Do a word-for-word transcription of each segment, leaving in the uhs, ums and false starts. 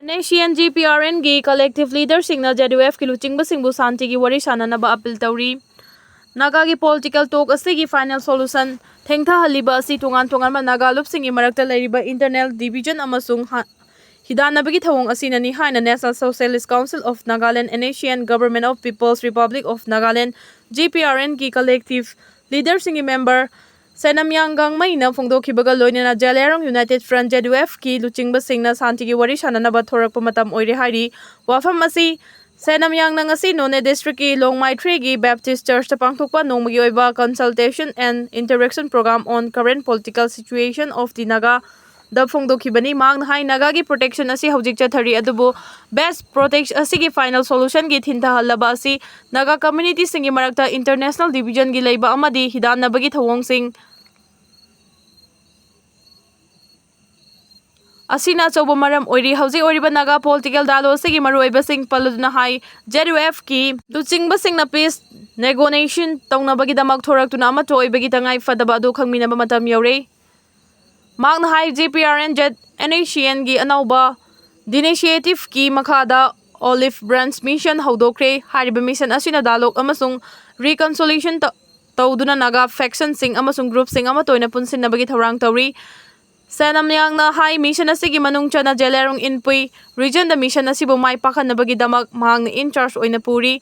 NSCN GPRN ꯒꯤ collective leader ꯁꯤꯡꯅ ZUF ꯀꯤ ꯂꯨꯆꯤꯡꯕꯁꯤꯡꯕꯨ ꯁꯥꯟꯇꯤꯒꯤ ꯋꯥꯔꯤ ꯁꯥꯟꯅꯅꯕ appeal ꯇꯧꯔꯤ꯫ ꯅꯥꯒꯥꯒꯤ political talk ꯑꯁꯤꯒꯤ final solution ꯊꯦꯡꯊꯍꯜꯂꯤꯕ ꯑꯁꯤ ꯇꯣꯉꯥꯟ ꯇꯣꯉꯥꯟꯕ ꯅꯥꯒꯥ ꯂꯨꯞꯁꯤꯡꯒꯤ ꯃꯔꯛꯇ ꯂꯩꯔꯤꯕ internal division ꯑꯃꯁꯨꯡ ꯍꯥ-, ꯍꯤꯗꯥꯟꯅꯕꯒꯤ ꯊꯧꯑꯣꯡ ꯑꯁꯤꯅꯅꯤ ꯍꯥꯏꯅ National Socialist Council of Nagaland, NSCN, Government of People's Republic of Nagaland, GPRN ꯒꯤ collective leader ꯁꯤꯡꯒꯤ member ꯁꯦꯅꯝꯌꯥꯡ ꯒꯥꯡꯃꯩꯅ ꯐꯣꯡꯗꯣꯛꯈꯤꯕꯒ ꯂꯣꯏꯅꯅ ꯖꯦꯂꯤꯌꯥꯡꯔꯣꯡ United Front, ZUF ꯀꯤ ꯂꯨꯆꯤꯡꯕꯁꯤꯡꯅ ꯁꯥꯟꯇꯤꯒꯤ ꯋꯥꯔꯤ ꯁꯥꯟꯅꯅꯕ ꯊꯣꯔꯛꯄ ꯃꯇꯝ ꯑꯣꯏꯔꯦ ꯍꯥꯏꯔꯤ꯫ ꯋꯥꯐꯝ ꯑꯁꯤ ꯁꯦꯅꯝꯌꯥꯡꯅ ꯉꯁꯤ ꯅꯣꯅꯦ district ꯀꯤ ꯂꯣꯡꯃꯥꯏ three ꯒꯤ Baptist Church ꯇ ꯄꯥꯡꯊꯣꯛꯄ ꯅꯣꯡꯃꯒꯤ ꯑꯣꯏꯕ consultation and interaction program on current political situation of the Naga ꯗ ꯐꯣꯡꯗꯣꯛꯈꯤꯕꯅꯤ꯫ ꯃꯍꯥꯛꯅ ꯍꯥꯏ, ꯅꯥꯒꯥꯒꯤ protection ꯑꯁꯤ ꯍꯧꯖꯤꯛ ꯆꯠꯊꯔꯤ, ꯑꯗꯨꯕꯨ best protect ꯑꯁꯤꯒꯤ final solution ꯒꯤ ꯊꯤꯟꯊꯍꯜꯂꯕ ꯑꯁꯤ ꯅꯥꯒꯥ community ꯁꯤꯡꯒꯤ ꯃꯔꯛꯇ internal division ꯒꯤ ꯂꯩꯕ ꯑꯃꯗꯤ ꯍꯤꯗꯥꯟꯅꯕꯒꯤ ꯊꯧꯑꯣꯡꯁꯤꯡ ꯑꯁꯤꯅ ꯑꯆꯧꯕ ꯃꯔꯝ ꯑꯣꯏꯔꯤ꯫ ꯍꯧꯖꯤꯛ ꯑꯣꯏꯔꯤꯕ ꯅꯥꯒꯥ political dialogue ꯑꯁꯤꯒꯤ ꯃꯔꯨꯑꯣꯏꯕꯁꯤꯡ ꯄꯜꯂꯗꯨꯅ ꯍꯥꯏ, ZUF ꯀꯤ ꯂꯨꯆꯤꯡꯕꯁꯤꯡꯅ peace negotiation ꯇꯧꯅꯕꯒꯤꯗꯃꯛ ꯊꯣꯔꯛꯇꯨꯅ ꯑꯃꯠꯇ ꯑꯣꯏꯕꯒꯤ ꯇꯉꯥꯏ ꯐꯗꯕ ꯑꯗꯨ ꯈꯪꯃꯤꯟꯅꯕ ꯃꯇꯝ ꯌꯧꯔꯦ꯫ ꯃꯍꯥꯛꯅ ꯍꯥꯏ, GPRN Z NSCN ꯒꯤ ꯑꯅꯧꯕ initiative ꯀꯤ ꯃꯈꯥꯗ Olive Branch Mission ꯍꯧꯗꯣꯛꯈ꯭ꯔꯦ꯫ ꯍꯥꯏꯔꯤꯕ mission ꯑꯁꯤꯅ dialogue ꯑꯃꯁꯨꯡ reconciliation ꯇ-, ꯇꯧꯗꯨꯅ ꯅꯥꯒꯥ faction ꯁꯤꯡ ꯑꯃꯁꯨꯡ group ꯁꯤꯡ ꯑꯃꯠꯇ ꯑꯣꯏꯅ ꯄꯨꯟꯁꯤꯟꯅꯕꯒꯤ ꯊꯧꯔꯥꯡ ꯇꯧꯔꯤ꯫ ꯁꯦꯅꯝꯌꯥꯡꯅ ꯍꯥꯏ, mission ꯑꯁꯤꯒꯤ ꯃꯅꯨꯡ ꯆꯟꯅ ꯖꯦꯂꯤꯌꯥꯡꯔꯣꯡ ꯏꯟꯄꯨꯏ region ꯗ mission ꯑꯁꯤꯕꯨ ꯃꯥꯏ ꯄꯥꯛꯍꯟꯅꯕꯒꯤꯗꯃꯛ ꯃꯍꯥꯛꯅ in charge ꯑꯣꯏꯅ ꯄꯨꯔꯤ꯫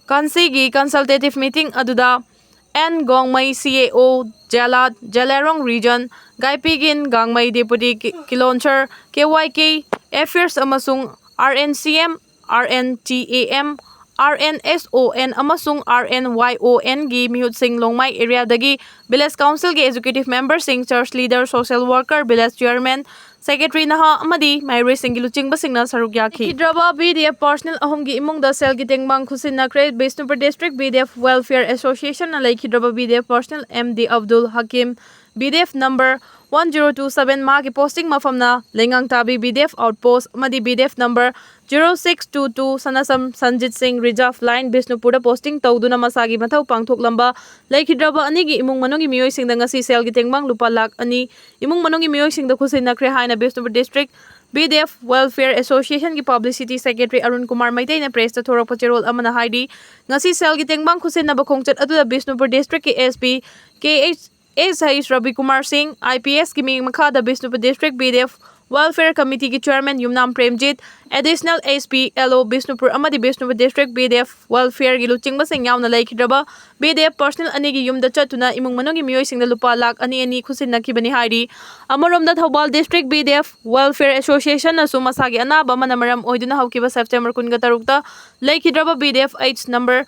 ꯀꯥꯟꯁꯤꯒꯤ consultative meeting ꯑꯗꯨꯗ N ꯒꯣꯡꯃꯩ, CAO, ꯖꯦꯂꯥꯠ, Zeliangrong region, ꯒꯥꯏꯄꯤꯒꯤꯟ ꯒꯥꯡꯃꯩ, deputy ꯀꯤ-, ꯀꯤꯂꯣꯟꯁꯔ, KYK Affairs ꯑꯃꯁꯨꯡ RNCM, RNTAM, RNSON ꯑꯃꯁꯨꯡ RNYON ꯒꯤ ꯃꯤꯍꯨꯠꯁꯤꯡ, ꯂꯣꯡꯃꯥꯏ area ꯗꯒꯤ village council ꯒꯤ executive member ꯁꯤꯡ, church leader, social worker, village chairman, secretary, ꯅꯍꯥ ꯑꯃꯗꯤ ꯃꯍꯩꯔꯣꯏꯁꯤꯡꯒꯤ ꯂꯨꯆꯤꯡꯕꯁꯤꯡꯅ ꯁꯔꯨꯛ ꯌꯥꯈꯤ꯫ ꯂꯩꯈꯤꯗ꯭ꯔꯕ BDF personnel ꯑꯍꯨꯝꯒꯤ ꯏꯃꯨꯡꯗ ꯁꯦꯜꯒꯤ ꯇꯦꯡꯕꯥꯡ ꯈꯨꯠꯁꯤꯟꯅꯈ꯭ꯔꯦ꯫ Bishnupur district BDF welfare association ꯅ ꯂꯩꯈꯤꯗ꯭ꯔꯕ BDF personnel M D Abdul Hakim, BDF number one zero two seven, ꯃꯍꯥꯛꯀꯤ posting ꯃꯐꯝꯅ ꯂꯩꯉꯥꯡꯇꯥꯕꯤ B D F outpost ꯑꯃꯗꯤ B D F number zero six two two, ꯁꯅꯥꯁꯝ Sanjit ꯁꯤꯡ reserve line, ꯕꯤꯁꯅꯨꯄꯨꯔꯗ posting ꯇꯧꯗꯨꯅ ꯃꯁꯥꯒꯤ ꯃꯊꯧ ꯄꯥꯡꯊꯣꯛꯂꯝꯕ ꯂꯩꯈꯤꯗ꯭ꯔꯕ ꯑꯅꯤꯒꯤ ꯏꯃꯨꯡ ꯃꯅꯨꯡꯒꯤ ꯃꯤꯑꯣꯏꯁꯤꯡꯗ ꯉꯁꯤ ꯁꯦꯜꯒꯤ ꯇꯦꯡꯕꯥꯡ ꯂꯨꯄꯥ ꯂꯥꯈ ꯑꯅꯤ ꯏꯃꯨꯡ ꯃꯅꯨꯡꯒꯤ ꯃꯤꯑꯣꯏꯁꯤꯡꯗ ꯈꯨꯠꯁꯤꯟꯅꯈ꯭ꯔꯦ ꯍꯥꯏꯅ Bishnupur District B D F Welfare Association ꯒꯤ publicity secretary Arun Kumar ꯃꯩꯇꯩꯅ press ꯇ ꯊꯣꯔꯛꯄ ꯆꯦꯔꯣꯜ ꯑꯃꯅ ꯍꯥꯏꯔꯤ꯫ ꯉꯁꯤ ꯁꯦꯜꯒꯤ ꯇꯦꯡꯕꯥꯡ ꯈꯨꯠꯁꯤꯟꯅꯕ ꯈꯣꯡꯆꯠ ꯑꯗꯨꯗ ꯕꯤꯁꯅꯨꯄꯨꯔ district ꯀꯤ S P K H S H Ravi Kumar ꯁꯤꯡ, I P S ꯀꯤ ꯃꯤꯠꯌꯦꯡ ꯃꯈꯥꯗ Bishnupur District B D F Welfare Committee ꯒꯤ chairman ꯌꯨꯝꯅꯥꯝ Premjit, additional S P, L O Bishnupur ꯑꯃꯗꯤ Bishnupur District B D F Welfare ꯒꯤ ꯂꯨꯆꯤꯡꯕꯁꯤꯡ ꯌꯥꯎꯅ ꯂꯩꯈꯤꯗ꯭ꯔꯕ B D F personnel ꯑꯅꯤꯒꯤ ꯌꯨꯝꯗ ꯆꯠꯇꯨꯅ ꯏꯃꯨꯡ ꯃꯅꯨꯡꯒꯤ ꯃꯤꯑꯣꯏꯁꯤꯡꯗ ꯂꯨꯄꯥ ꯂꯥꯈ ꯑꯅꯤ ꯑꯅꯤ ꯈꯨꯠꯁꯤꯟꯅꯈꯤꯕꯅꯤ ꯍꯥꯏꯔꯤ꯫ ꯑꯃꯔꯣꯝꯗ Thoubal District B D F Welfare Association ꯅꯁꯨ ꯃꯁꯥꯒꯤ ꯑꯅꯥꯕ ꯑꯃꯅ ꯃꯔꯝ ꯑꯣꯏꯗꯨꯅ ꯍꯧꯈꯤꯕ September ꯀꯨꯟꯒ ꯇꯔꯨꯛꯇ ꯂꯩꯈꯤꯗ꯭ꯔꯕ B D F H number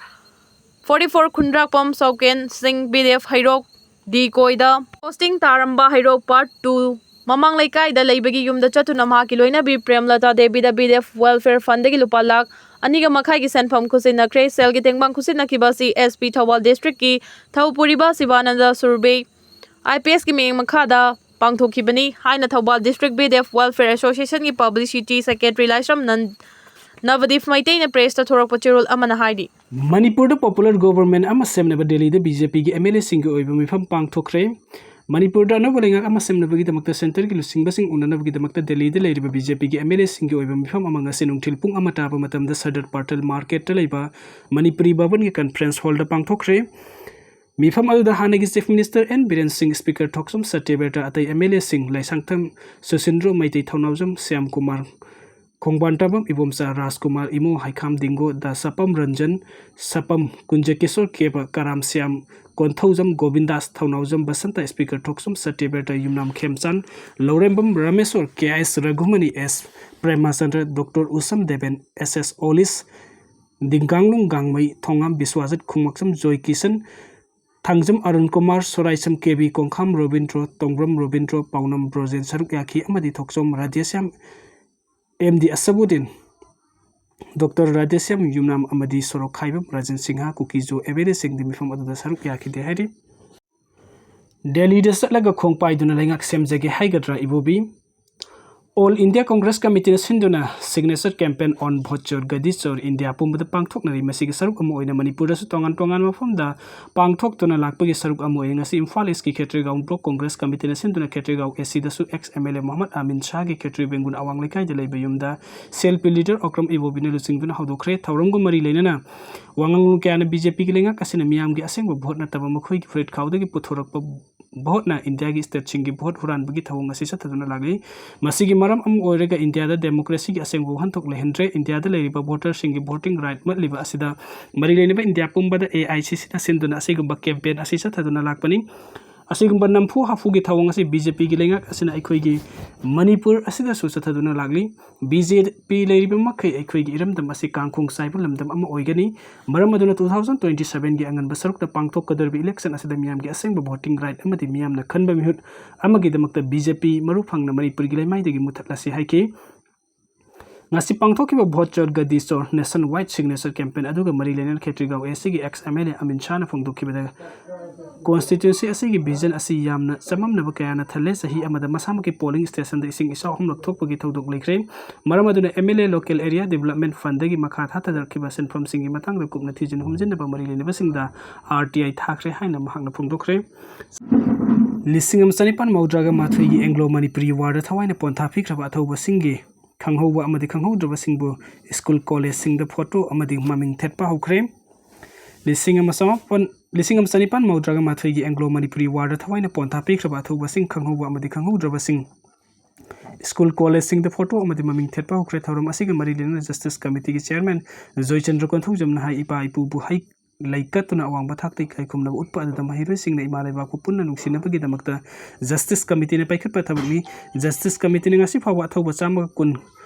forty four ꯈꯨꯟꯗ꯭ꯔꯥꯛꯄꯝ ꯆꯧꯀꯦꯟ ꯁꯤꯡ, B D F ꯍꯩꯔꯣꯛ ꯗꯤ ꯀꯣꯏꯗ posting ꯇꯥꯔꯝꯕ ꯍꯩꯔꯣꯛ Part two ꯃꯃꯥꯡ ꯂꯩꯀꯥꯏꯗ ꯂꯩꯕꯒꯤ ꯌꯨꯝꯗ ꯆꯠꯇꯨꯅ ꯃꯍꯥꯛꯀꯤ ꯂꯣꯏꯅꯕꯤ ꯄ꯭ꯔꯦꯝꯂꯇꯥ ꯗꯦꯕꯤꯗ B D F Welfare Fund ꯗꯒꯤ ꯂꯨꯄꯥ ꯂꯥꯈ ꯑꯅꯤꯒ ꯃꯈꯥꯏꯒꯤ ꯁꯦꯟꯐꯝ ꯈꯨꯠꯁꯤꯟꯅꯈ꯭ꯔꯦ꯫ ꯁꯦꯜꯒꯤ ꯇꯦꯡꯕꯥꯡ ꯈꯨꯠꯁꯤꯟꯅꯈꯤꯕ ꯑꯁꯤ S P ꯊꯧꯕꯥꯜ District ꯀꯤ ꯊꯧ ꯄꯨꯔꯤꯕ ꯁꯤꯕꯥꯅꯟꯗ ꯁꯨꯔꯕꯦ, I P S ꯀꯤ ꯃꯤꯠꯌꯦꯡ ꯃꯈꯥꯗ ꯄꯥꯡꯊꯣꯛꯈꯤꯕꯅꯤ ꯍꯥꯏꯅ Thoubal District B D F Welfare Association ꯒꯤ publicity secretary ꯂꯥꯏꯁ꯭ꯔꯝ ꯅꯟ-, ꯅꯕꯗꯤꯞ ꯃꯩꯇꯩꯅ press ꯇ ꯊꯣꯔꯛꯄ ꯆꯦꯔꯣꯜ ꯑꯃꯅ ꯍꯥꯏꯔꯤ꯫ ꯃꯅꯤꯄꯨꯔꯗ popular government ꯑꯃ ꯁꯦꯝꯅꯕ ꯗꯦꯜꯂꯤꯗ B J P ꯒꯤ M L A ꯁꯤꯡꯒꯤ ꯑꯣꯏꯕ ꯃꯤꯐꯝ ꯄꯥꯡꯊꯣꯛꯈ꯭ꯔꯦ꯫ ꯃꯅꯤꯄꯨꯔꯗ ꯑꯅꯧꯕ ꯂꯩꯉꯥꯛ ꯑꯃ ꯁꯦꯝꯅꯕꯒꯤꯗꯃꯛꯇ centre ꯒꯤ ꯂꯨꯆꯤꯡꯕꯁꯤꯡ ꯎꯅꯅꯕꯒꯤꯗꯃꯛꯇ ꯗꯦꯜꯂꯤꯗ ꯂꯩꯔꯤꯕ B J P ꯒꯤ M L A ꯁꯤꯡꯒꯤ ꯑꯣꯏꯕ ꯃꯤꯐꯝ ꯑꯃ ꯉꯁꯤ ꯅꯨꯡꯊꯤꯜ ꯄꯨꯡ ꯑꯃ ꯇꯥꯕ ꯃꯇꯝꯗ ꯁꯗꯔ ꯄꯥꯇꯜ market ꯇ ꯂꯩꯕ ꯃꯅꯤꯄꯨꯔꯤ ꯚꯕꯟꯒꯤ conference hall ꯗ ꯄꯥꯡꯊꯣꯛꯈ꯭ꯔꯦ꯫ ꯃꯤꯐꯝ ꯑꯗꯨꯗ ꯍꯥꯟꯅꯒꯤ Chief Minister N ꯕꯤꯔꯦꯟ ꯁꯤꯡ, Speaker ꯊꯣꯛꯆꯣꯝ ꯁꯇ꯭ꯌꯕ꯭ꯔꯇ, ꯑꯇꯩ M L A ꯁꯤꯡ ꯂꯩꯁꯥꯡꯊꯦꯝ ꯁꯨꯁꯤꯟꯗ꯭ꯔꯣ, ꯃꯩꯇꯩ ꯊꯧꯅꯥꯎꯖꯝ ꯁ꯭ꯌꯥꯝ ꯀꯨꯃꯥꯔ, ꯈꯣꯡꯕꯥꯟ ꯇꯥꯕꯝ ꯏꯕꯣꯝꯆꯥ, ꯔꯥꯖꯀꯨꯃꯥꯔ ꯏꯃꯣ, ꯍꯩꯈꯥꯝ ꯗꯤꯡꯒꯣ, ꯗ Sapam Ranjan, Sapam Kunjakishor Keba, Karam Shyam, Konthoujam Govindas, Thounaojam Basanta, Speaker Thokchom Satyabrata, Yumnam Khemchand, Laurembam Rameshwar, K I S Raghumani, S Premchandra, Doctor Usham Deben, S S Olish, Dinganglung Gangmei, Thongam Biswajit, Khumukcham Joy Kishan, Thangjam Arun Kumar, Soraisam K B, Khongkham Robindro, Tongbram Robindro, Paonam Brojen ꯁꯔꯨꯛ ꯌꯥꯈꯤ ꯑꯃꯗꯤ ꯊꯣꯛꯆꯣꯝ Radheshyam, M D ꯑꯁꯕꯨꯗꯤꯟ, Doctor Radheshyam ꯌꯨꯝꯅꯥꯝ ꯑꯃꯗꯤ ꯁꯣꯔꯣꯛ ꯈꯥꯏꯕꯝ ꯔꯥꯖꯟ ꯁꯤꯡꯍ, ꯀꯨꯀꯤꯖꯨ M L A ꯁꯤꯡꯗꯤ ꯃꯤꯐꯝ ꯑꯗꯨꯗ ꯁꯔꯨꯛ ꯌꯥꯈꯤꯗꯦ ꯍꯥꯏꯔꯤ꯫ ꯗꯦꯜꯂꯤꯗ ꯆꯠꯂꯒ ꯈꯣꯡ ꯄꯥꯏꯗꯨꯅ ꯂꯩꯉꯥꯛ ꯁꯦꯝꯖꯒꯦ ꯍꯥꯏꯒꯗ꯭ꯔꯥ ꯏꯕꯣꯕꯤ? All India Congress Committeeꯅ ꯁꯤꯟꯗꯨꯅ Signature Campaign on Bhot Chor Gaddi Chor India ꯄꯨꯝꯕꯗ ꯄꯥꯡꯊꯣꯛꯅꯔꯤ꯫ ꯃꯁꯤꯒꯤ ꯁꯔꯨꯛ ꯑꯃ ꯑꯣꯏꯅ ꯃꯅꯤꯄꯨꯔꯗꯁꯨ ꯇꯣꯉꯥꯟ ꯇꯣꯉꯥꯟꯕ ꯃꯐꯝꯗ ꯄꯥꯡꯊꯣꯛꯇꯨꯅ ꯂꯥꯛꯄꯒꯤ ꯁꯔꯨꯛ ꯑꯃ ꯑꯣꯏꯅ ꯉꯁꯤ ꯏꯝꯐꯥꯜ ꯏꯁꯀꯤ ꯈꯦꯇ꯭ꯔꯤꯒꯥꯎ ꯕ꯭ꯂꯣꯛ ꯀꯣꯡꯒ꯭ꯔꯦꯁ ꯀꯃꯤꯇꯤꯅ ꯁꯤꯟꯗꯨꯅ ꯈꯦꯇ꯭ꯔꯤꯒꯥꯎ ꯑꯦꯁꯤꯗꯁꯨ ex MLA ꯃꯣꯍꯝꯃꯗ ꯑꯃꯤꯟ ꯁꯥꯍꯒꯤ ꯈꯦꯇ꯭ꯔꯤ ꯕꯦꯡꯒꯨꯜ ꯑꯋꯥꯡ ꯂꯩꯀꯥꯏꯗ ꯂꯩꯕ ꯌꯨꯝꯗ ꯁꯦꯜꯐꯤ ꯂꯤꯗꯔ ꯑꯣꯀ꯭ꯔꯝ ꯏꯕꯣꯕꯤꯅ ꯂꯨꯆꯤꯡꯗꯨꯅ ꯍꯧꯗꯣꯛꯈ꯭ꯔꯦ꯫ ꯊꯧꯔꯝꯒ ꯃꯔꯤ ꯂꯩꯅꯅ ꯋꯥꯉꯥꯡꯂꯣꯏ ꯀꯌꯥꯅ BJPꯒꯤ ꯂꯩꯉꯥꯛ ꯑꯁꯤꯅ ꯃꯤꯌꯥꯝꯒꯤ ꯑꯁꯦꯡꯕ ꯚꯣꯠ ꯅꯠꯇꯕ ꯃꯈꯣꯏꯒꯤ ꯐꯨꯔꯤꯠ ꯈꯥꯎꯗꯒꯤ ꯄꯨꯊꯣꯔꯛꯄ ꯚꯣꯠꯅ ꯏꯟꯗꯤꯌꯥꯒꯤ ꯁ꯭ꯇꯦꯠꯁꯤꯡꯒꯤ ꯚꯣꯠ ꯍꯨꯔꯥꯟꯕꯒꯤ ꯊꯧꯑꯣꯡ ꯑꯁꯤ ꯆꯠꯊꯗꯨꯅ ꯂꯥꯛꯂꯤ꯫ ꯃꯁꯤꯒꯤ ꯃꯔꯝ ꯑꯃ ꯑꯣꯏꯔꯒ ꯏꯟꯗꯤꯌꯥꯗ ꯗꯦꯃꯣꯀ꯭ꯔꯦꯁꯤꯒꯤ ꯑꯁꯦꯡꯕ ꯋꯥꯍꯟꯊꯣꯛ ꯂꯩꯍꯟꯗ꯭ꯔꯦ꯫ ꯏꯟꯗꯤꯌꯥꯗ ꯂꯩꯔꯤꯕ ꯚꯣꯇꯔꯁꯤꯡꯒꯤ ꯚꯣꯇꯤꯡ ꯔꯥꯏꯠ ꯃꯠꯂꯤꯕ ꯑꯁꯤꯗ ꯃꯔꯤ ꯂꯩꯅꯕ ꯏꯟꯗꯤꯌꯥ ꯄꯨꯝꯕꯗ AICCꯅ ꯁꯤꯟꯗꯨꯅ ꯑꯁꯤꯒꯨꯝꯕ ꯀꯦꯝꯄꯦꯟ ꯑꯁꯤ ꯆꯠꯊꯗꯨꯅ ꯂꯥꯛꯄꯅꯤ꯫ ꯑꯁꯤꯒꯨꯝꯕ ꯅꯝꯐꯨ ꯍꯥꯐꯨꯒꯤ ꯊꯧꯑꯣꯡ ꯑꯁꯤ BJPꯒꯤ ꯂꯩꯉꯥꯛ ꯑꯁꯤꯅ ꯑꯩꯈꯣꯏꯒꯤ ꯃꯅꯤꯄꯨꯔ ꯑꯁꯤꯗꯁꯨ ꯆꯠꯊꯗꯨꯅ ꯂꯥꯛꯂꯤ꯫ BJP ꯂꯩꯔꯤꯕ ꯃꯈꯩ ꯑꯩꯈꯣꯏꯒꯤ ꯏꯔꯝꯗꯝ ꯑꯁꯤ ꯀꯥꯡꯈꯣꯡ ꯆꯥꯏꯕ ꯂꯝꯗꯝ ꯑꯃ ꯑꯣꯏꯒꯅꯤ꯫ ꯃꯔꯝ ꯑꯗꯨꯅ two thousand twenty sevenꯒꯤ ꯑꯉꯟꯕ ꯁꯔꯨꯛꯇ ꯄꯥꯡꯊꯣꯛꯀꯗꯧꯔꯤꯕ election ꯑꯁꯤꯗ ꯃꯤꯌꯥꯝꯒꯤ ꯑꯁꯦꯡꯕ voting right ꯑꯃꯗꯤ ꯃꯤꯌꯥꯝꯅ ꯈꯟꯕ ꯃꯤꯍꯨꯠ ꯑꯃꯒꯤꯗꯃꯛꯇ BJP ꯃꯔꯨ ꯐꯪꯅ ꯃꯅꯤꯄꯨꯔꯒꯤ ꯂꯩꯃꯥꯏꯗꯒꯤ ꯃꯨꯊꯠꯂꯁꯤ ꯍꯥꯏꯈꯤ꯫ ꯉꯁꯤ ꯄꯥꯡꯊꯣꯛꯈꯤꯕ Bhot Chor Gaddi Chor nationwide signature campaign ꯑꯗꯨꯒ ꯃꯔꯤ ꯂꯩꯅꯅ ꯈꯦꯇ꯭ꯔꯤꯒꯥꯎ ACꯒꯤ ex MLA ꯑꯃꯤꯟ ꯁꯥꯍꯅ ꯐꯣꯡꯗꯣꯛꯈꯤꯕꯗ, constituency ꯑꯁꯤꯒꯤ vision ꯑꯁꯤ ꯌꯥꯝꯅ ꯆꯃꯝꯅꯕ ꯀꯌꯥꯅ ꯊꯜꯂꯦ꯫ ꯆꯍꯤ ꯑꯃꯗ ꯃꯁꯥꯃꯛꯀꯤ polling stationꯗ ꯏꯁꯤꯡ ꯏꯆꯥꯎ ꯑꯍꯨꯝꯂꯛ ꯊꯣꯛꯄꯒꯤ ꯊꯧꯗꯣꯛ ꯂꯩꯈ꯭ꯔꯦ꯫ ꯃꯔꯝ ꯑꯗꯨꯅ MLA local area development fundꯗꯒꯤ ꯃꯈꯥ ꯊꯥꯊꯔꯛꯈꯤꯕ ꯁꯦꯟꯐꯝꯁꯤꯡꯒꯤ ꯃꯇꯥꯡꯗ ꯀꯨꯞꯅ ꯊꯤꯖꯤꯟ ꯍꯨꯝꯖꯤꯟꯅꯕ ꯃꯔꯤ ꯂꯩꯅꯕꯁꯤꯡꯗ RTI ꯊꯥꯈ꯭ꯔꯦ ꯍꯥꯏꯅ ꯃꯍꯥꯛꯅ ꯐꯣꯡꯗꯣꯛꯈ꯭ꯔꯦ꯫ ꯂꯤꯁꯤꯡ ꯑꯃ ꯆꯅꯤꯄꯥꯟ ꯃꯧꯗ꯭ꯔꯥꯒ ꯃꯥꯊꯣꯏꯒꯤ Anglo Manipuri Warꯗ ꯊꯋꯥꯏꯅ ꯄꯣꯟꯊꯥ ꯄꯤꯈ꯭ꯔꯕ ꯑꯊꯧꯕꯁꯤꯡꯒꯤ ꯈꯪꯍꯧꯕ ꯑꯃꯗꯤ ꯈꯪꯍꯧꯗ꯭ꯔꯕꯁꯤꯡꯕꯨ ꯁ꯭ꯀꯨꯜ ꯀꯣꯂꯦꯖꯁꯤꯡꯗ ꯐꯣꯇꯣ ꯑꯃꯗꯤ ꯃꯃꯤꯡ ꯊꯦꯠꯄ ꯍꯧꯈ꯭ꯔꯦ꯫ ꯂꯤꯁꯤꯡ ꯑꯃ ꯆꯃꯥꯄꯟ, ꯂꯤꯁꯤꯡ ꯑꯃ ꯆꯅꯤꯄꯥꯟ ꯃꯧꯗ꯭ꯔꯥꯒ ꯃꯥꯊꯣꯏꯒꯤ Anglo Manipuri Warꯗ ꯊꯋꯥꯏꯅ ꯄꯣꯟꯊꯥ ꯄꯤꯈ꯭ꯔꯕ ꯑꯊꯧꯕꯁꯤꯡ ꯈꯪꯍꯧꯕ ꯑꯃꯗꯤ ꯈꯪꯍꯧꯗ꯭ꯔꯕꯁꯤꯡ ꯁ꯭ꯀꯨꯜ ꯀꯣꯂꯦꯖꯁꯤꯡꯗ ꯐꯣꯇꯣ ꯑꯃꯗꯤ ꯃꯃꯤꯡ ꯊꯦꯠꯄ ꯍꯧꯈ꯭ꯔꯦ꯫ ꯊꯧꯔꯝ ꯑꯁꯤꯒ ꯃꯔꯤ ꯂꯩꯅꯅ Justice Committeeꯒꯤ chairman ꯖꯣꯏꯆꯟꯗ꯭ꯔ ꯀꯣꯟꯊꯧꯖꯝꯅ ꯍꯥꯏ, ꯏꯄꯥ ꯏꯄꯨꯕꯨ ꯍꯩ ꯂꯩꯀꯠꯇꯨꯅ ꯑꯋꯥꯡꯕ ꯊꯥꯛꯇ ꯏꯀꯥꯏ ꯈꯨꯝꯅꯕ ꯎꯠꯄ ꯑꯗꯨꯗ ꯃꯍꯩꯔꯣꯏꯁꯤꯡꯅ ꯏꯃꯥ ꯂꯩꯕꯥꯛꯄꯨ ꯄꯨꯟꯅ ꯅꯨꯡꯁꯤꯅꯕꯒꯤꯗꯃꯛꯇ Justice Committeeꯅ ꯄꯥꯏꯈꯠꯄ ꯊꯕꯛꯅꯤ꯫ Justice Committeeꯅ ꯉꯁꯤ ꯐꯥꯎꯕ ꯑꯊꯧꯕ ꯆꯥꯝꯃꯒ ꯀꯨꯟ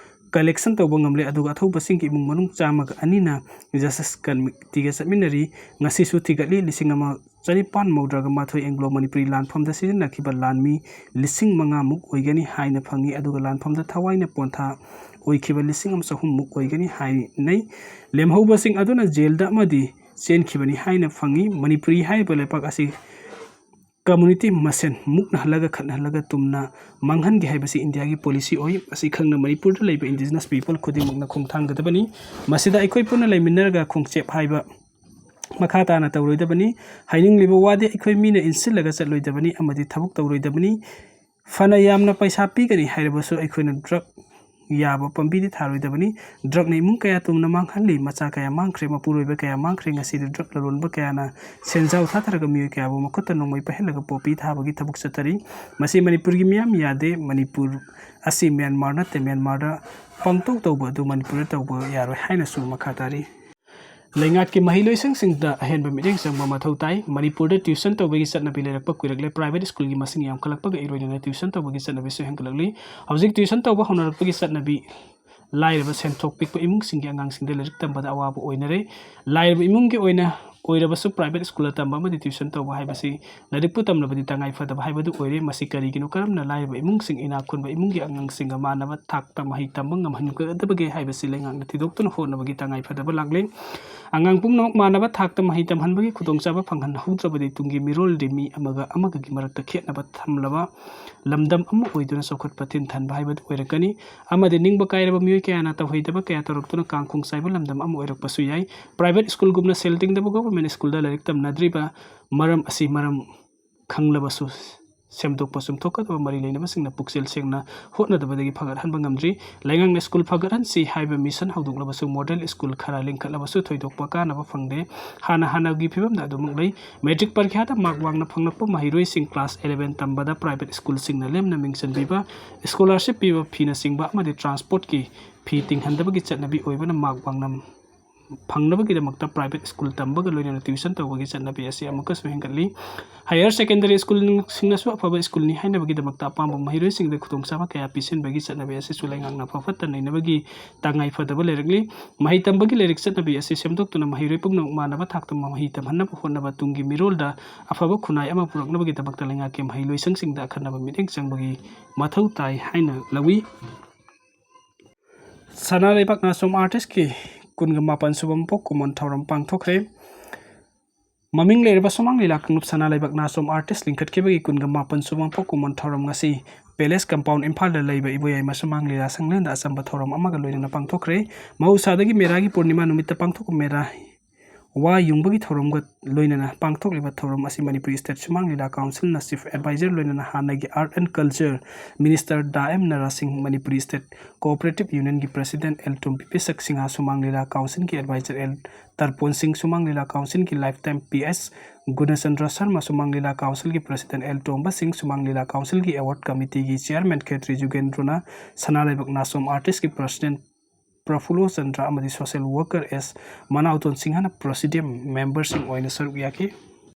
collection ꯇꯧꯕ ꯉꯝꯂꯦ, ꯑꯗꯨꯒ ꯑꯊꯧꯕꯁꯤꯡꯒꯤ ꯏꯃꯨꯡ ꯃꯅꯨꯡ ꯆꯥꯝꯃꯒ ꯑꯅꯤꯅ Justice Committeeꯒ ꯆꯠꯃꯤꯟꯅꯔꯤ꯫ ꯉꯁꯤꯁꯨ ꯊꯤꯒꯠꯂꯤ꯫ ꯂꯤꯁꯤꯡ ꯑꯃ ꯆꯅꯤꯄꯥꯟ ꯃꯧꯗ꯭ꯔꯥꯒ ꯃꯥꯊꯣꯏ Anglo Manipuri ꯂꯥꯟꯐꯝꯗ ꯁꯤꯖꯤꯟꯅꯈꯤꯕ ꯂꯥꯟꯃꯤ ꯂꯤꯁꯤꯡ ꯃꯉꯥꯃꯨꯛ ꯑꯣꯏꯒꯅꯤ ꯍꯥꯏꯅ ꯐꯪꯉꯤ, ꯑꯗꯨꯒ ꯂꯥꯟꯐꯝꯗ ꯊꯋꯥꯏꯅ ꯄꯣꯟꯊꯥ ꯑꯣꯏꯈꯤꯕ ꯂꯤꯁꯤꯡ ꯑꯃ ꯆꯍꯨꯝꯃꯨꯛ ꯑꯣꯏꯒꯅꯤ ꯍꯥꯏꯅꯩ꯫ ꯂꯦꯝꯍꯧꯕꯁꯤꯡ ꯑꯗꯨꯅ ꯖꯦꯜꯗ ꯑꯃꯗꯤ ꯆꯦꯟꯈꯤꯕꯅꯤ ꯍꯥꯏꯅ ꯐꯪꯉꯤ꯫ ꯃꯅꯤꯄꯨꯔꯤ ꯍꯥꯏꯔꯤꯕ ꯂꯩꯄꯥꯛ ꯑꯁꯤ community ꯃꯁꯦꯟ ꯃꯨꯛꯅꯍꯜꯂꯒ, ꯈꯠꯅꯍꯜꯂꯒ, ꯇꯨꯝꯅ ꯃꯥꯡꯍꯟꯒꯦ ꯍꯥꯏꯕꯁꯤ ꯏꯟꯗꯤꯌꯥꯒꯤ policy ꯑꯣꯏ꯫ ꯃꯁꯤ ꯈꯪꯅ ꯃꯅꯤꯄꯨꯔꯗ ꯂꯩꯕ indigenous people ꯈꯨꯗꯤꯡꯃꯛꯅ ꯈꯣꯡꯊꯥꯡꯒꯗꯕꯅꯤ꯫ ꯃꯁꯤꯗ ꯑꯩꯈꯣꯏ ꯄꯨꯟꯅ ꯂꯩꯃꯤꯟꯅꯔꯒ ꯈꯣꯡꯆꯦꯞ ꯍꯥꯏꯕ ꯃꯈꯥ ꯇꯥꯅ ꯇꯧꯔꯣꯏꯗꯕꯅꯤ꯫ ꯍꯥꯏꯅꯤꯡꯂꯤꯕ ꯋꯥꯗꯤ ꯑꯩꯈꯣꯏ ꯃꯤꯅ ꯏꯟꯁꯤꯜꯂꯒ ꯆꯠꯂꯣꯏꯗꯕꯅꯤ ꯑꯃꯗꯤ ꯊꯕꯛ ꯇꯧꯔꯣꯏꯗꯕꯅꯤ꯫ ꯐꯅ ꯌꯥꯝꯅ ꯄꯩꯁꯥ ꯄꯤꯒꯅꯤ ꯍꯥꯏꯔꯕꯁꯨ ꯑꯩꯈꯣꯏꯅ drug ꯌꯥꯕ ꯄꯥꯝꯕꯤꯗꯤ ꯊꯥꯔꯣꯏꯗꯕꯅꯤ꯫ Drugꯅ ꯏꯃꯨꯡ ꯀꯌꯥ ꯇꯨꯝꯅ ꯃꯥꯡꯍꯜꯂꯤ, ꯃꯆꯥ ꯀꯌꯥ ꯃꯥꯡꯈ꯭ꯔꯦ, ꯃꯄꯨꯔꯣꯏꯕ ꯀꯌꯥ ꯃꯥꯡꯈ꯭ꯔꯦ꯫ ꯉꯁꯤꯗꯤ drug ꯂꯂꯣꯟꯕ ꯀꯌꯥꯅ ꯁꯦꯟꯖꯥꯎ ꯊꯥꯊꯔꯒ ꯃꯤꯑꯣꯏ ꯀꯌꯥꯕꯨ ꯃꯈꯨꯠꯇ ꯅꯣꯡꯃꯩ ꯄꯥꯏꯍꯜꯂꯒ poppy ꯊꯥꯕꯒꯤ ꯊꯕꯛ ꯆꯠꯊꯔꯤ꯫ ꯃꯁꯤ ꯃꯅꯤꯄꯨꯔꯒꯤ ꯃꯤꯌꯥꯝ ꯌꯥꯗꯦ꯫ ꯃꯅꯤꯄꯨꯔ ꯑꯁꯤ ꯃ꯭ꯌꯥꯟꯃꯥꯔ ꯅꯠꯇꯦ꯫ ꯃ꯭ꯌꯥꯟꯃꯥꯔꯗ ꯄꯥꯡꯊꯣꯛ ꯇꯧꯕ ꯑꯗꯨ ꯃꯅꯤꯄꯨꯔꯗ ꯇꯧꯕ ꯌꯥꯔꯣꯏ ꯍꯥꯏꯅꯁꯨ ꯃꯈꯥ ꯇꯥꯔꯤ꯫ ꯂꯩꯉꯥꯛꯀꯤ ꯃꯍꯩꯂꯣꯏꯁꯪꯁꯤꯡꯗ ꯑꯍꯦꯟꯕ ꯃꯤꯠꯌꯦꯡ ꯆꯪꯕ ꯃꯊꯧ ꯇꯥꯏ꯫ ꯃꯅꯤꯄꯨꯔꯗ tuition ꯇꯧꯕꯒꯤ ꯆꯠꯅꯕꯤ ꯂꯩꯔꯛꯄ ꯀꯨꯏꯔꯛꯂꯦ꯫ Private schoolꯒꯤ ꯃꯁꯤꯡ ꯌꯥꯝꯈꯠꯂꯛꯄꯒ ꯏꯔꯣꯏꯅꯅ tuition ꯇꯧꯕꯒꯤ ꯆꯠꯅꯕꯤꯁꯨ ꯍꯦꯟꯒꯠꯂꯛꯂꯤ꯫ ꯍꯧꯖꯤꯛ tuition ꯇꯧꯕ ꯍꯧꯅꯔꯛꯄꯒꯤ ꯆꯠꯅꯕꯤ ꯂꯥꯏꯔꯕ, ꯁꯦꯟꯊꯣꯛ ꯄꯤꯛꯄ ꯏꯃꯨꯡꯁꯤꯡꯒꯤ ꯑꯉꯥꯡꯁꯤꯡꯗ ꯂꯥꯏꯔꯤꯛ ꯇꯝꯕꯗ ꯑꯋꯥꯕ ꯑꯣꯏꯅꯔꯦ꯫ ꯂꯥꯏꯔꯕ ꯏꯃꯨꯡꯒꯤ ꯑꯣꯏꯅ ꯑꯣꯏꯔꯕꯁꯨ private schoolꯗ ꯇꯝꯕ ꯑꯃꯗꯤ tuition ꯇꯧꯕ ꯍꯥꯏꯕꯁꯤ ꯂꯥꯏꯔꯤꯛꯄꯨ ꯇꯝꯂꯕꯗꯤ ꯇꯉꯥꯏ ꯐꯗꯕ ꯍꯥꯏꯕꯗꯨ ꯑꯣꯏꯔꯦ꯫ ꯃꯁꯤ ꯀꯔꯤꯒꯤꯅꯣ? ꯀꯔꯝꯅ ꯂꯥꯏꯔꯕ ꯏꯃꯨꯡꯁꯤꯡ ꯏꯅꯥꯛ ꯈꯨꯟꯕ ꯏꯃꯨꯡꯒꯤ ꯑꯉꯥꯡꯁꯤꯡꯒ ꯃꯥꯟꯅꯕ ꯊꯥꯛꯇ ꯃꯍꯩ ꯇꯝꯕ ꯉꯝꯍꯟꯒꯗꯕꯒꯦ ꯍꯥꯏꯕꯁꯤ ꯂꯩꯉꯥꯛꯅ ꯊꯤꯗꯣꯛꯇꯨꯅ ꯍꯣꯠꯅꯕꯒꯤ ꯇꯉꯥꯏ ꯐꯗꯕ ꯂꯥꯛꯂꯦ꯫ ꯑꯉꯥꯡ ꯄꯨꯝꯅꯃꯛ ꯃꯥꯟꯅꯕ ꯊꯥꯛꯇ ꯃꯍꯩ ꯇꯝꯍꯟꯕꯒꯤ ꯈꯨꯗꯣꯡꯆꯥꯕ ꯐꯪꯍꯟꯍꯧꯗ꯭ꯔꯕꯗꯤ ꯇꯨꯡꯒꯤ ꯃꯤꯔꯣꯜꯗꯤ ꯃꯤ ꯑꯃꯒ ꯑꯃꯒꯒꯤ ꯃꯔꯛꯇ ꯈꯦꯠꯅꯕ ꯊꯝꯂꯕ ꯂꯝꯗꯝ ꯑꯃ ꯑꯣꯏꯗꯨꯅ ꯆꯥꯎꯈꯠꯄ ꯊꯤꯟꯊꯟꯕ ꯍꯥꯏꯕꯗꯨ ꯑꯣꯏꯔꯛꯀꯅꯤ꯫ ꯑꯃꯗꯤ ꯅꯤꯡꯕ ꯀꯥꯏꯔꯕ ꯃꯤꯑꯣꯏ ꯀꯌꯥꯅ ꯇꯧꯍꯩꯗꯕ ꯀꯌꯥ ꯇꯧꯔꯛꯇꯨꯅ ꯀꯥꯡꯈꯣꯡ ꯆꯥꯏꯕ ꯂꯝꯗꯝ ꯑꯃ ꯑꯣꯏꯔꯛꯄꯁꯨ ꯌꯥꯏ꯫ Private schoolꯒꯨꯝꯅ ꯁꯦꯜ ꯇꯤꯡꯗꯕ government schoolꯗ ꯂꯥꯏꯔꯤꯛ ꯇꯝꯅꯗ꯭ꯔꯤꯕ ꯃꯔꯝ ꯑꯁꯤ ꯃꯔꯝ ꯈꯪꯂꯕꯁꯨ ꯁꯦꯝꯗꯣꯛꯄ ꯆꯨꯝꯊꯣꯛꯀꯗꯕ ꯃꯔꯤ ꯂꯩꯅꯕꯁꯤꯡꯅ ꯄꯨꯛꯆꯦꯜ ꯁꯦꯡꯅ ꯍꯣꯠꯅꯗꯕꯗꯒꯤ ꯐꯒꯠꯍꯟꯕ ꯉꯝꯗ꯭ꯔꯤ꯫ ꯂꯩꯉꯥꯛꯅ school ꯐꯒꯠꯍꯟꯁꯤ ꯍꯥꯏꯕ mission ꯍꯧꯗꯣꯛꯂꯕꯁꯨ model school ꯈꯔ ꯂꯤꯡꯈꯠꯂꯕꯁꯨ ꯊꯣꯏꯗꯣꯛꯄ ꯀꯥꯟꯅꯕ ꯐꯪꯗꯦ꯫ ꯍꯥꯟꯅ ꯍꯥꯟꯅꯒꯤ ꯐꯤꯕꯝꯗ ꯑꯗꯨꯃꯛ ꯂꯩ꯫ Matric ꯄꯔꯤꯈ꯭ꯌꯥꯗ mark ꯋꯥꯡꯅ ꯐꯪꯂꯛꯄ ꯃꯍꯩꯔꯣꯏꯁꯤꯡ class eleven ꯇꯝꯕꯗ private schoolꯁꯤꯡꯅ ꯂꯦꯝꯅ ꯃꯤꯡ ꯆꯟꯕꯤꯕ, scholarship ꯄꯤꯕ, ꯐꯤꯅꯆꯤꯡꯕ ꯑꯃꯗꯤ transportꯀꯤ ꯐꯤ ꯇꯤꯡꯍꯟꯗꯕꯒꯤ ꯆꯠꯅꯕꯤ ꯑꯣꯏꯕꯅ mark ꯋꯥꯡꯅ ꯐꯪꯅꯕꯒꯤꯗꯃꯛꯇ private school ꯇꯝꯕꯒ ꯂꯣꯏꯅꯅ tuition ꯇꯧꯕꯒꯤ ꯆꯠꯅꯕꯤ ꯑꯁꯤ ꯑꯃꯨꯛꯀꯁꯨ ꯍꯦꯟꯒꯠꯂꯤ꯫ Higher secondary schoolꯁꯤꯡꯅꯁꯨ ꯑꯐꯕ schoolꯅꯤ ꯍꯥꯏꯅꯕꯒꯤꯗꯃꯛꯇ ꯑꯄꯥꯝꯕ ꯃꯍꯩꯔꯣꯏꯁꯤꯡꯗ ꯈꯨꯗꯣꯡꯆꯥꯕ ꯀꯌꯥ ꯄꯤꯁꯤꯟꯕꯒꯤ ꯆꯠꯅꯕꯤ ꯑꯁꯤꯁꯨ ꯂꯩꯉꯥꯛꯅ ꯐ ꯐꯠꯇ ꯅꯩꯅꯕꯒꯤ ꯇꯉꯥꯏ ꯐꯗꯕ ꯂꯩꯔꯛꯂꯤ꯫ ꯃꯍꯩ ꯇꯝꯕꯒꯤ ꯂꯥꯏꯔꯤꯛ ꯆꯠꯅꯕꯤ ꯑꯁꯤ ꯁꯦꯝꯗꯣꯛꯇꯨꯅ ꯃꯍꯩꯔꯣꯏ ꯄꯨꯝꯅꯃꯛ ꯃꯥꯟꯅꯕ ꯊꯥꯛꯇ ꯃꯍꯩ ꯇꯝꯍꯟꯅꯕ ꯍꯣꯠꯅꯕ ꯇꯨꯡꯒꯤ ꯃꯤꯔꯣꯜꯗ ꯑꯐꯕ ꯈꯨꯟꯅꯥꯏ ꯑꯃ ꯄꯨꯔꯛꯅꯕꯒꯤꯗꯃꯛꯇ ꯂꯩꯉꯥꯛꯀꯤ ꯃꯍꯩꯂꯣꯏꯁꯪꯁꯤꯡꯗ ꯑꯈꯟꯅꯕ ꯃꯤꯠꯌꯦꯡ ꯆꯪꯕꯒꯤ ꯃꯊꯧ ꯇꯥꯏ ꯍꯥꯏꯅ ꯂꯧꯏ꯫ ꯁꯅꯥ ꯂꯩꯕꯥꯛ ꯅꯥꯆꯣꯝ artistꯀꯤ ꯀꯨꯟꯒ ꯃꯥꯄꯟ ꯁꯨꯕ ꯃꯄꯣꯛ ꯀꯨꯝꯑꯣꯟ ꯊꯧꯔꯝ ꯄꯥꯡꯊꯣꯛꯈ꯭ꯔꯦ꯫ ꯃꯃꯤꯡ ꯂꯩꯔꯕ ꯁꯨꯃꯥꯡ ꯂꯤꯂꯥ ꯀꯥꯡꯂꯨꯞ ꯁꯅꯥ ꯂꯩꯕꯥꯛ ꯅꯥꯆꯣꯝ ꯑꯥꯔꯇꯤꯁ ꯂꯤꯡꯈꯠꯈꯤꯕꯒꯤ ꯀꯨꯟꯒ ꯃꯥꯄꯟ ꯁꯨꯕ ꯄꯣꯛ ꯀꯨꯝꯑꯣꯟ ꯊꯧꯔꯝ ꯉꯁꯤ ꯄꯦꯂꯦꯁ ꯀꯝꯄꯥꯎꯟ ꯏꯝꯐꯥꯜꯗ ꯂꯩꯕ ꯏꯕꯣꯌꯥꯏꯃ ꯁꯨꯃꯥꯡ ꯂꯤꯂꯥ ꯁꯪꯂꯦꯟꯗ ꯑꯆꯝꯕ ꯊꯧꯔꯝ ꯑꯃꯒ ꯂꯣꯏꯅꯅ ꯄꯥꯡꯊꯣꯛꯈ꯭ꯔꯦ꯫ ꯃꯍꯧꯁꯥꯗꯒꯤ ꯃꯦꯔꯥꯒꯤ ꯄꯨꯔꯅꯤꯃꯥ ꯅꯨꯃꯤꯠꯇ ꯄꯥꯡꯊꯣꯛꯄ ꯃꯦꯔꯥ ꯋꯥ ꯌꯨꯡꯕꯒꯤ ꯊꯧꯔꯝꯒ ꯂꯣꯏꯅꯅ ꯄꯥꯡꯊꯣꯛꯂꯤꯕ ꯊꯧꯔꯝ ꯑꯁꯤ ꯃꯅꯤꯄꯨꯔ ꯁ꯭ꯇꯦꯠ ꯁꯨꯃꯥꯡ ꯂꯤꯂꯥ ꯀꯥꯎꯟꯁꯤꯜꯅ ꯆꯤꯐ ꯑꯦꯗꯚꯥꯏꯖꯔ ꯂꯣꯏꯅꯅ ꯍꯥꯟꯅꯒꯤ ꯑꯥꯔꯠ ꯑꯦꯟ ꯀꯜꯆꯔ ꯃꯤꯅꯤꯁꯇꯔ ꯗꯥ M Nara Singh, Manipur state cooperative ꯌꯨꯅꯤꯌꯟꯒꯤ ꯄ꯭ꯔꯁꯤꯗꯦꯟꯠ ꯑꯦꯜ ꯇꯣꯝꯕꯤ ꯄꯤꯁꯛ ꯁꯤꯡꯍ, ꯁꯨꯃꯥꯡ ꯂꯤꯂꯥ ꯀꯥꯎꯟꯁꯤꯜꯒꯤ ꯑꯦꯗꯚꯥꯏꯖꯔ ꯑꯦꯜ ꯇꯔꯄꯣꯟ ꯁꯤꯡ, ꯁꯨꯃꯥꯡ ꯂꯤꯂꯥ ꯀꯥꯎꯟꯁꯤꯜꯒꯤ life time P S Gunachandra Sharma, Sumang Lila ꯀꯥꯎꯟꯁꯤꯜꯒꯤ ꯄ꯭ꯔꯁꯤꯗꯦꯟꯠ ꯑꯦꯜ ꯇꯣꯝꯕ ꯁꯤꯡ, ꯁꯨꯃꯥꯡ ꯂꯤꯂꯥ ꯀꯥꯎꯟꯁꯤꯜꯒꯤ ꯑꯦꯋꯥꯔꯗ ꯀꯃꯤꯇꯤꯒꯤ ꯆꯤꯌꯔꯃꯦꯟ ꯈꯦꯇ꯭ꯔꯤ ꯖꯨꯒꯦꯟꯗ꯭ꯔꯣꯅ, ꯁꯅꯥ ꯂꯩꯕꯥꯛ ꯅꯥꯆꯣꯝ ꯑꯥꯔꯇꯤꯁꯀꯤ ꯄ꯭ꯔꯁꯤꯗꯦꯟꯠ ꯄ꯭ꯔꯐꯨꯜꯂꯣ ꯆꯟꯗ꯭ꯔ ꯑꯃꯗꯤ ꯁꯣꯁꯤꯌꯦꯜ ꯋꯥꯔꯀꯔ ꯑꯦꯁ ꯃꯅꯥꯎꯇꯣꯟ ꯁꯤꯡꯍꯅ ꯄ꯭ꯔꯣꯁꯤꯗꯤꯌꯝ ꯃꯦꯝꯕꯔꯁꯤꯡ ꯑꯣꯏꯅ ꯁꯔꯨꯛ ꯌꯥꯈꯤ꯫